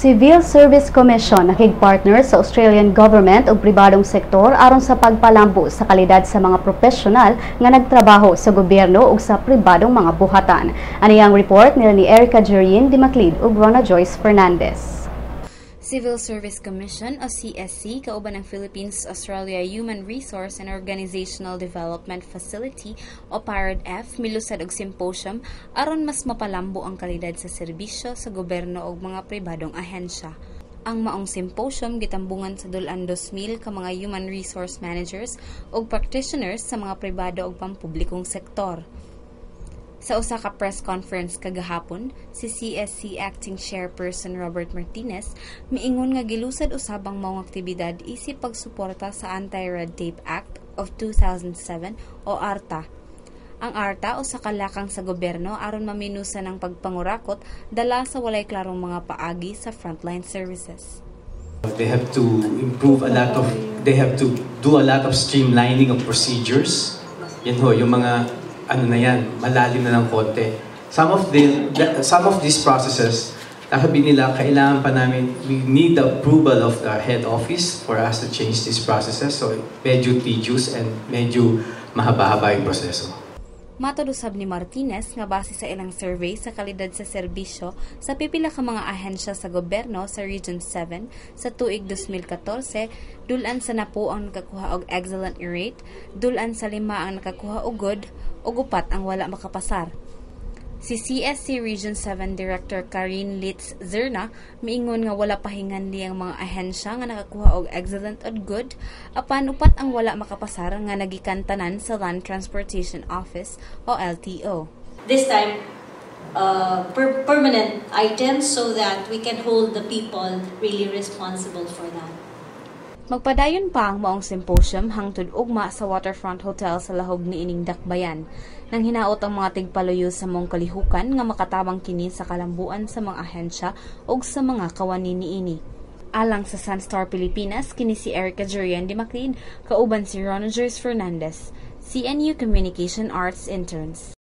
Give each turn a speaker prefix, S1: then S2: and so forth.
S1: Civil Service Commission nakig-partner sa Australian government ug pribadong sektor aron sa pagpalambo sa kalidad sa mga propesyonal nga nagtrabaho sa gobyerno ug sa pribadong mga buhatan. Ani ang report nila ni Erica Jurien Di Maclid ug Rona Joyce Fernandez.
S2: Civil Service Commission o CSC kauban ang Philippines-Australia Human Resource and Organizational Development Facility o PARODF milusad og symposium aron mas mapalambo ang kalidad sa serbisyo sa gobyerno ug mga pribadong ahensya. Ang maong symposium gitambungan sa dul-an 2,000 ka mga human resource managers ug practitioners sa mga pribado ug pampublikong sektor. Sa usa ka press conference kagahapon, si CSC Acting Chairperson Robert Martinez miingon nga gilusad usab ang maong aktibidad isip pagsuporta sa Anti-Red Tape Act of 2007 o ARTA. Ang ARTA usa ka lakang sa gobyerno aron maminusan ang pagpangurakot dala sa walay klarong mga paagi sa frontline services.
S3: They have to do a lot of streamlining of procedures. Yan ho, yung mga ano na yan, malalim na ng konti. Some of these processes, sabi nila, kailangan pa namin, we need the approval of the head office for us to change these processes. So, medyo tedious and medyo mahaba-haba yung proseso.
S2: Matod usab ni Martinez nga base sa ilang survey sa kalidad sa serbisyo sa pipila ka mga ahensya sa gobyerno sa Region 7 sa tuig 2014, dul-an sa napo ang nakakuha og excellent rate, dul-an sa lima ang nakakuha og good, ug upat ang wala makapasar. Si CSC Region 7 Director Karin Litz Zerna miingon nga wala pahinganli ang mga ahensya nga nakakuha og excellent o good, apan upat ang wala makapasar nga nagikantanan sa Land Transportation Office o LTO.
S4: This time, permanent items so that we can hold the people really responsible for that.
S2: Magpadayon pa ang maong symposium hangtod ugma sa Waterfront Hotel sa lahog niining dakbayan. Nang hinaot ang mga tigpaluyo sa maong kalihukan nga makatabang kini sa kalambuan sa mga ahensya ug sa mga kawani niini. Alang sa Sunstar Pilipinas, kini si Erica Jurian Di Maclean, kauban si Rona Joyce Fernandez, CNU Communication Arts Interns.